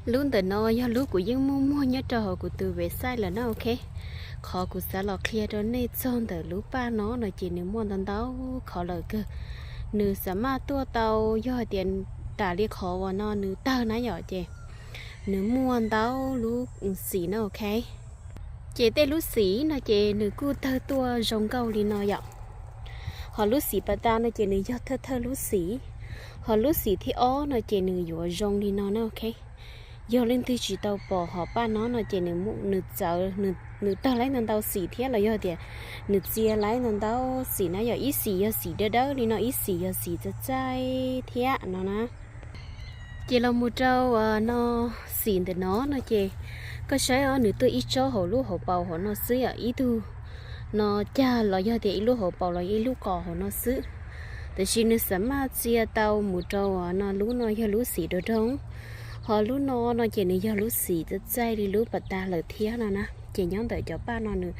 Lub ntawm no yog lub kuv yeej muaj muag nyob rau hauv kuv tus website lawm na, ok. Qhov kuv xav los qhia rau nej txog ntawm lub paj no no ces nws muaj ntau ntau qhov lawm kawg. Nws xam maj tuaj tau, yog hais tias tas li qhov uas no nws tawg na yom, ces nws muaj ntau lub xim na, ok. Ces tej lub xim no ces nws kuj tawg tuaj zoo nkauj li no yom. Ho lub xim pas tas no ces nws yog thawj thawj lub xim. Ho lub xim thib ob no ces nws yuav zoo li no na, ok. Yog leej twg tsis tau pom hom paj no no ces nws txawv, nws tawg laib ntau ntau xim thiab los yog tias nws txia laib ntau ntau xim na yom. Ib xim yog xim dawb dawb li no, ib xim yog xim txaij txaij thiab no na. Ces los mus rau no xim ntawm no no ces koj saib os, nws tuaj ib tsob hauv lub hauv paus hauv no xwb yom, ib tug no cag los yog tias ib lub hauv paus los ib lub qos hauv no xwb. Tiam sis nws xam maj txia tau mus rau no, lub no yog lub xim doog doog. Ho lub no no ces nws yog lub xim txaij txaij li lub pas tas lawm thiab no na. Ces nyob ntawm cov paj no nws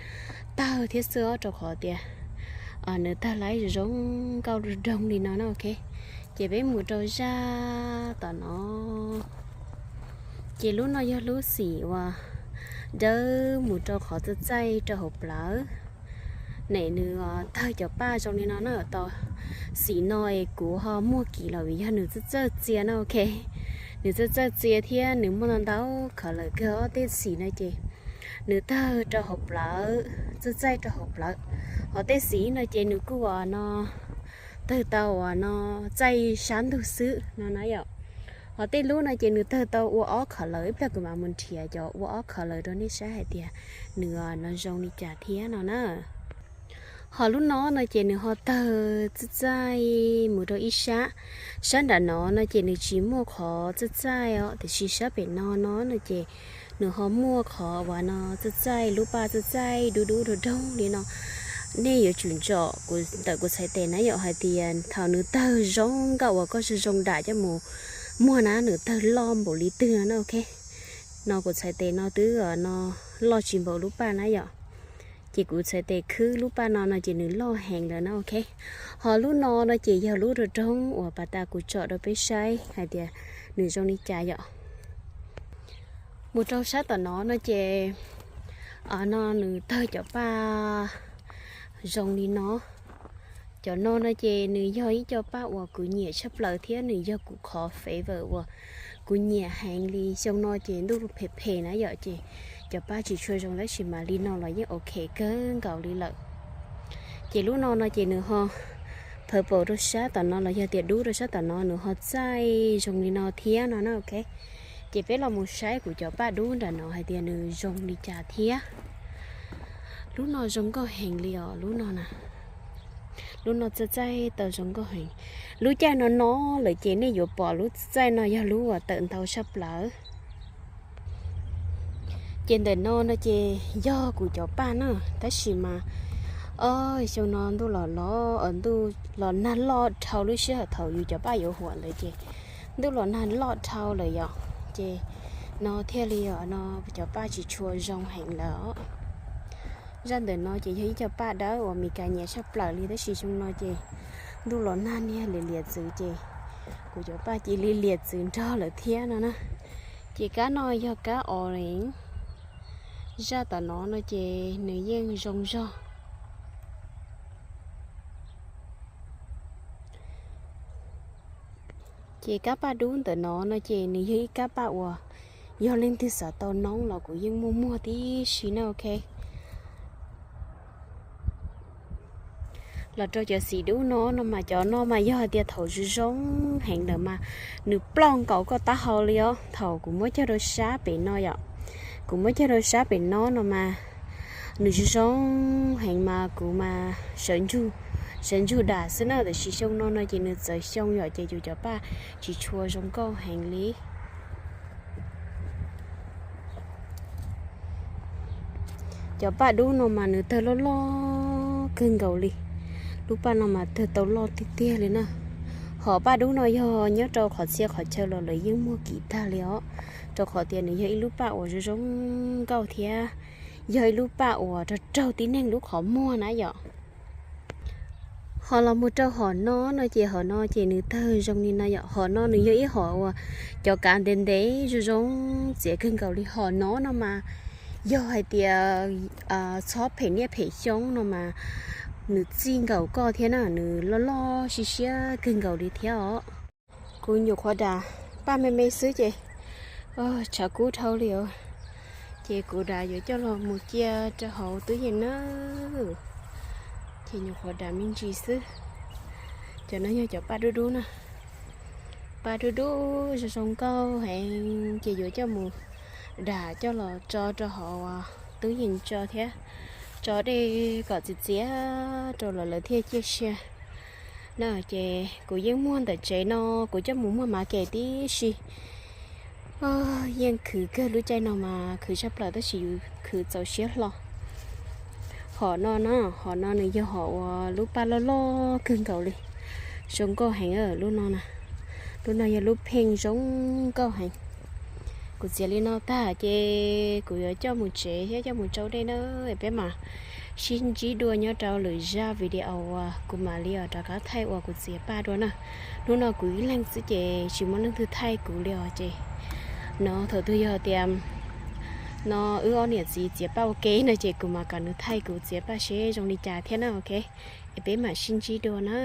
tawg thiab xwb os, rau qhov tias nws tawg laib zoo nkauj doog li no na, ok. Ces peb mus rau zaj tom no. Ces lub no yog lub xim uas dawb mus rau qhov txaij txaij rau hauv plawv. Nim nws tawg cov paj zoo li no na, tau xim no es kuv ho muag kim los vim yog nws txawj txawj txia na, ok. Nws txawj txawj txia thiab nws muaj ntau ntau qhov lawm kawg os. Tej xim no ces nws tawg rau hauv plawv, txaij txaij rau hauv plawv. Ho tej xim no ces nws kuj uas no tawg tau uas no txaij sab ntug xwb no na yom. Ho tej lub no ces nws tawg tau ua ob qhov lawm, ib pliag kuv mam mus nrhiav cov ua ob qhov lawm rau nej saib hais tias nws no zoo li cas thiab no na. Ho lub no no ces nws ho tawg txaij txaij mus rau ib sab. Sab nram no no ces nws tsis muaj qhov txaij txaij os, tiam sis sab pem no no no ces nws ho muaj qhov uas no txaij txaij, lub paj txaij txaij dub dub doog doog li no. Nej yuav tsum ntsom kuv ntawm kuv txhais tes na yom, hais tias thaum nws tawg zoo nkauj uas koj zoo zoo dam coj mus muag na, nws tawg loj npaum li twg no na, ok. No kuv txhais tes no twb no loj tsis npaum lub paj na yom. Ces kuv txhais tes khwb lub paj no no ces nws loj heev lawm na, ok. Ho lub no no ces yog lub doog doog uas pas tas kuv tsom rau peb saib hais tias nws zoo li cas yom. Mus rau sab tom no no ces no nws tawg cov paj zoo li no. Cov no no ces nws yog ib co paj uas kuv nyiam tshaj plaws thiab nws yog kuv qhov favorite uas kuv nyiam heev li. Xyoo no ces ntuj phem phem na yom, ces cov paj tsis tshua zoo tab sis mas li no los yeej ok kawg nkaus li lawm. Ces lub no no ces nws ho purple rau sab tom no los yog tias dub rau sab tom no, nws ho txaij zoo li no thiab no na, ok. Ces peb los mus saib kuv cov paj dub nram no hais tias nws zoo li cas thiab. Lub no zoo nkauj heev li os, lub no na. Lub no txaij txaij tau zoo nkauj heev. Lub caij no no lawm ces nej yuav pom lub txaij txaij no yog lub uas tawm ntau tshaj plaws. Ces ntawm no no ces yog kuv cov paj na, tab sis mas xyoo no ntuj los los, ntuj los nag loj dhau lub sij hawm thaum yus cov paj yuav huam ntawd ces ntuj los nag loj dhau lawm yom, ces no thiaj li no cov paj tsis tshua zoo heev lawm. Zaj ntawm no ces yog ib co paj dawb uas Meskas nyiam tshaj plaws li, tab sis xyoo no ces ntuj los nag niag liam liam txwv ces kuv cov paj cia li liam txwv nrog lawm thiab no na. Ces kab no yog kab orange. Zaj tom no no ces nws yeej zoo zog. Ces kab paj dub ntawm no no ces nws yog ib kab paj uas yog leej twg xav tau noob los kuv yeej muaj muag tib si na, ok. Los rau cov xim dub no no mas cov no mas yog hais tias thaum zoo zoo heev lawm mas nws ploj nkaus koj taub hau li os. Thaum kuv muab cog rau sab pem no yom, kuv muab cog rau sab pem no no mas nws zoo zoo heev mas kuv mas sawv ntsug, sawv ntsug dam xwb na. Tiam sis xyoo no no ces nws txawv xyoo yom, ces yus cov paj tsis tshua zoo nkauj heev li. Cov paj dub no mas nws tawg loj loj kawg nkaus li. Lub paj no mas tawg tau loj tiag tiag li na. Hom paj dub no yog nyob rau qhov txhia qhov chaw los lawv yeej muag kim tag li os, rau qhov tias nws yog ib lub paj uas zoo zoo nkauj thiab yog ib lub paj uas raug raug tib neeg lub qhov muag na yom. Ho los mus rau hom no no ces hom no ces nws tawg zoo li no yom. Hom no nws yog ib hom uas cov kav ntev ntev zoo zoo txiav kawg nkaus li. Hom no no mas yog hais tias txhob phem niaj phem xyoo no mas nws txij nkaus koj thiab na, nws loj loj siab siab kawg nkaus li thiab os. Kuv nyuam qhuav dam paj me me xwb ces tshav kub dhau li os. Ces kuv dam yuav coj los mus cia rau hauv tub yees na. Ces nyuam qhuav dam me ntsis xwb. Cov no yog cov paj dub dub na. Paj dub dub zoo zoo nkauj heev ces yuav coj mus dam coj los tso rau hauv tub yees tso thiab, tso dej kom txias txias rau los lawv thiaj ciaj sia na. Ces kuv yeej muag ntawm tsev no, kuv coj mus muag mav kem tib si. Yeej khwv kawg, lub caij no mas khwv tshaj plaws tab sis yus khwv txaus siab hlo. Hom no na, hom no nws yog hom uas lub paj loj loj kawg nkaus li, zoo nkauj heev lub no na. Lub no yog lub pheej zoo nkauj heev. Kuv txiav li no tag ces kuv yuav coj mus tsev thiab coj mus tsau dej na. Peb mam sib ntsib dua nyob rau lwm zaj video uas kuv mam li rov qab thaij uas kuv txiav paj dua na. Hnub no kuv ib leeg xwb ces tsis muaj leej twg thaij kuv li os ces no thaum twg yog tias no wb ob niam txiv txiav paj ua ke no ces kuv mam kom nws thaij kuv txiav paj seb zoo li cas thiab na, ok. Es peb mam sib ntsib dua na.